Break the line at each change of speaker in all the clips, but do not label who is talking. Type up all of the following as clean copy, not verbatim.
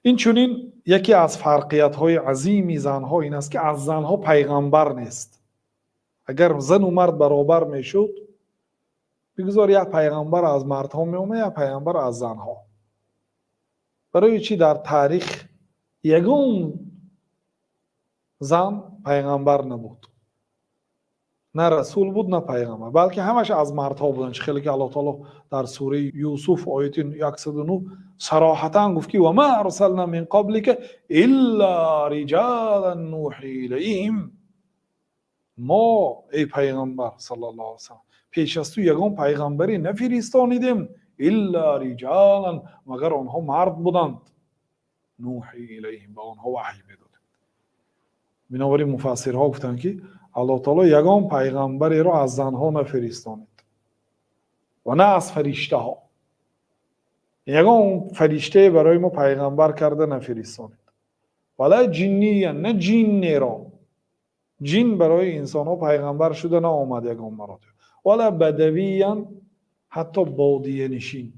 Инчунин яке аз фарқиятҳои азими занҳо ин аст, ки аз занҳо пайғамбар нест. Агар зану мард баробар мешуд, бигузор як пайғамбар аз мардҳо меомад, як пайғамбар аз занҳо. Барои чӣ дар таърих ягон зан пайғамбар набуд? На расул буд, на пайғамбар, балки ҳамаш аз мардҳо буданд. Чӣ хеле ки Аллоҳ таоло дар сураи Юсуф, ояти 109, сароҳатан гуфт, ки وما أرسلنا من قبلك إلا رجالا نوحي إليهم. Мо, эй пайғамбар صلى الله عليه وسلم, пеш аз ту ягон пайғамбаре нафиристонидем, إلا رجالا, магар онҳо мард буданд, نوحي إليهم, ба онҳо ваҳй медодем. Бинобар ин муфассирҳо гуфтанд, ки Аллоҳ таоло ягон пайғамбареро аз занҳо нафиристонид ва на аз фариштаҳо. Ягон фариштае барои мо пайғамбар карда нафиристонид. ولا جنيا, на ҷиннеро. Ҷин барои инсонҳо пайғамбар шуда наомад ягон маротиба. ولا بدويا, ҳатто бодиянишин.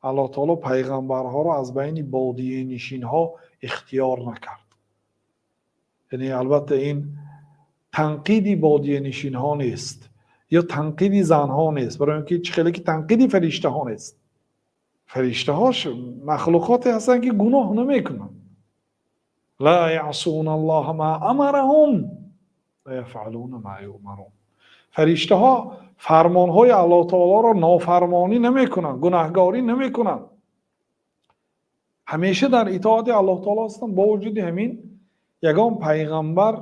Аллоҳ таоло пайғамбарҳоро аз байни бодиянишинҳо ихтиёр накард. Яъне, албатта, ин танқиди бодиянишинҳо нест ё танқиди занҳо нест, барои он ки чӣ хеле ки танқиди фариштаҳо нест. Фариштаҳо махлуқоте ҳастанд, ки гуноҳ намекунанд. لا يعصون الله ما أمرهم ويفعلون ما يؤمرون. Фариштаҳо фармонҳои Аллоҳ таолоро нофармонӣ намекунанд, гунаҳгорӣ намекунанд, ҳамеша дар итоати Аллоҳ таоло ҳастанд. Бо вуҷуди ҳамин ягон пайғамбар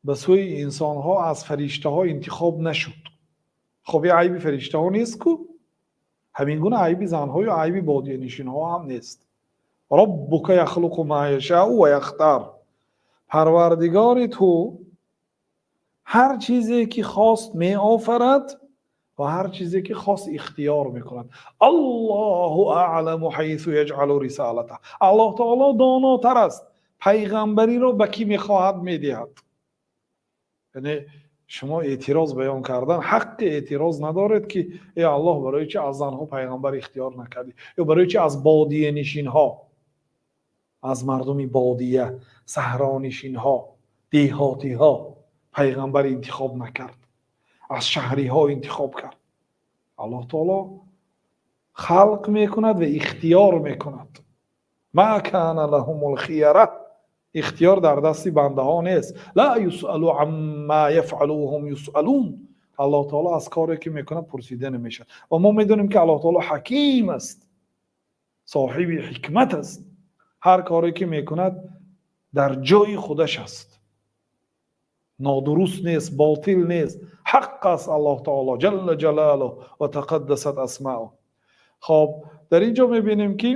ба сӯи инсонҳо аз фариштаҳо интихоб нашуд. Хоб, ин айби фариштаҳо нест ку, ҳамин гуна айби занҳою айби бодиянишинҳо ҳам нест. ربك يخلق ما يشاء ويختار. Парвардигори ту ҳар чизе ки хост меофарад ва ҳар чизе ки хост ихтиёр мекунад. الله أعلم حيث يجعل رسالته. Аллоҳ таоло донотар аст, пайғамбариро ба кӣ мехоҳад медиҳад. Яъне шумо эътироз баён кардан ҳаққи эътироз надоред, ки э Аллоҳ, барои чи аз занҳо пайғамбар ихтиёр накардӣ ё барои чи аз бодиянишинҳо, аз мардуми бодия, саҳронишинҳо, деҳотиҳо пайғамбар интихоб накард, аз шаҳриҳо интихоб кард? Аллоҳ таоло халқ мекунад ва ихтиёр мекунад. ما كان لهم الخيرة. Ихтиёр дар дасти бандаҳо нест. لا يسأل عما يفعل وهم يسألون. Аллоҳ таоло аз коре ки мекунад, пурсида намешавад. Ва мо медонем, ки Аллоҳ таоло ҳаким аст, соҳиби ҳикмат аст. Ҳар коре ки мекунад, дар ҷои худаш аст, нодуруст нест, ботил нест, ҳақ аст. Аллоҳ таоло جل جلاله وتقدست أسماؤه. Хоб, дар ин ҷо мебинем, ки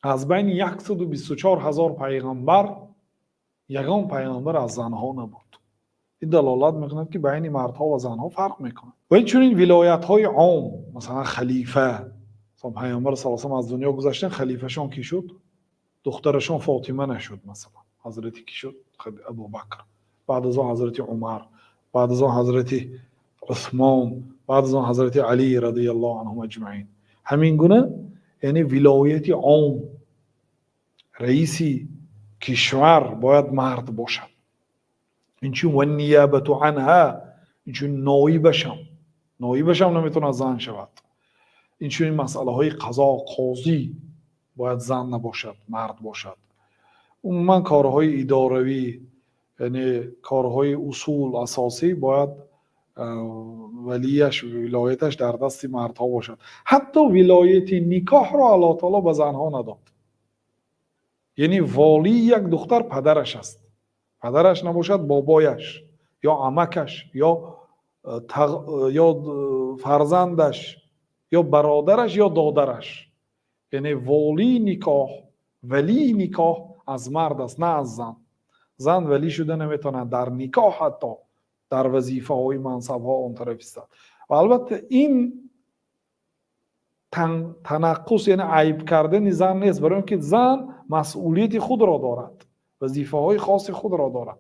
аз байни 124 ҳазор пайғамбар ягон пайғамбар аз занҳо набуд. Ин далолат мекунад, ки байни мардҳо ва занҳо фарқ мекунад. Ва инчунин вилоятҳои ом, масалан халифа. Пайғамбар с аз дунё гузаштан, халифашон кӣ шуд? Духтарашон Фотима нашуд, масалан. Ҳазрати кӣ шуд? Абубакр, баъд аз он ҳазрати Умар, баъд аз он ҳазрати Усмон, баъд аз он ҳазрати Алӣ رضي الله عنهم أجمعين. Ҳамин гуна, яъне вилояти ом, раиси кишвар бояд мард бошад. Инчун والنيابة عنها, инчун ноибашам наметавонад зан шавад. Инчунин масъалаҳои қазо, қозӣ бояд зан набошад, мард бошад. Умуман корҳои идоравӣ, яъне корҳои усул асосӣ бояд валияш, вилояташ дар дасти мардҳо бошад. Ҳатто вилояти никоҳро Аллоҳ таоло ба занҳо надод. Яъне волии як духтар падараш аст, падараш набошад, бобояш ё амакаш ё фарзандаш ё бародараш ё додараш. Яъне волии никоҳ, валии никоҳ аз мард аст, на аз зан. Зан валӣ шуда наметавонад дар никоҳ, ҳатто дар вазифаҳои мансабҳо он тараф истад. Ва албатта, ин танаққус, яъне айб кардани зан нест, барои он ки зан масъулияти худро дорад, вазифаҳои хоси худро дорад.